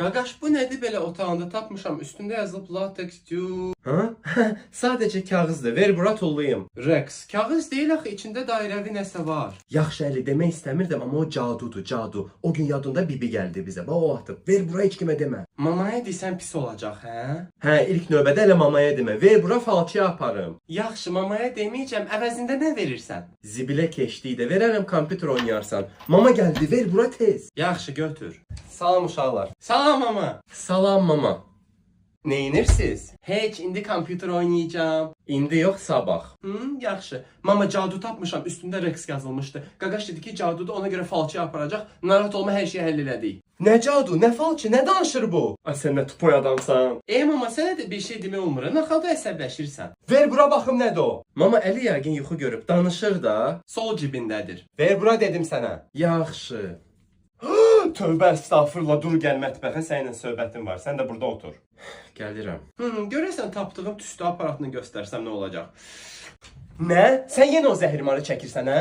Qaqaş, bu nədir belə otağında tapmışam. Üstündə yazılıb latex dew. Hə? Sadəcə kağızdır. Ver bura tullayım. Rex, kağız deyil axı, içində dairəvi nəsə var. Yaxşı Əli, demək istəmirdim, amma o cadudur, cadu. O gün yadında bibi gəldi bizə. Bax o atıb. Ver bura, heç kimə demə. Mamaya desən pis olacaq, hə? Hə, ilk növbədə elə mamaya demə. Ver bura, falçıya aparım. Yaxşı, mamaya deməyəcəm. Əvəzində nə verirsən? Zibilə keçdik də verərəm, kompüter oynayarsan. Mama gəldi, ver bura tez. Yaxşı, götür. Salam uşaqlar. Salam mama. Salam mama. Neynirsiz? Heç, indi kompüter oynayacağam. İndi yox, sabah. Yaxşı. Mama, cadu tapmışam. Üstündə Rex yazılmışdı. Qaqaş dedi ki, cadudur, ona görə falçıya aparacaq. Narahat olma, hər şeyi həll elədik. Nə cadu, nə falçı, nə danışır bu? Ay sən nə tupoy adamsan. Mama, sənə də bir şey demək olmur. Naxalda əsəbləşirsən. Ver bura baxım nədir o? Mama, Əli yəqin yuxu görüb danışır da. Sol cibindədir. Ver bura dedim sənə. Yaxşı. Tövbə əstağfurullah, dur gəl mətbəxə, səninlə söhbətim var. Sən də burada otur. Gəlirəm. Görəsən tapdığım tüstü aparatını göstərsəm nə olacaq? Nə? Sən yenə o zəhrimarı çəkirsən, hə?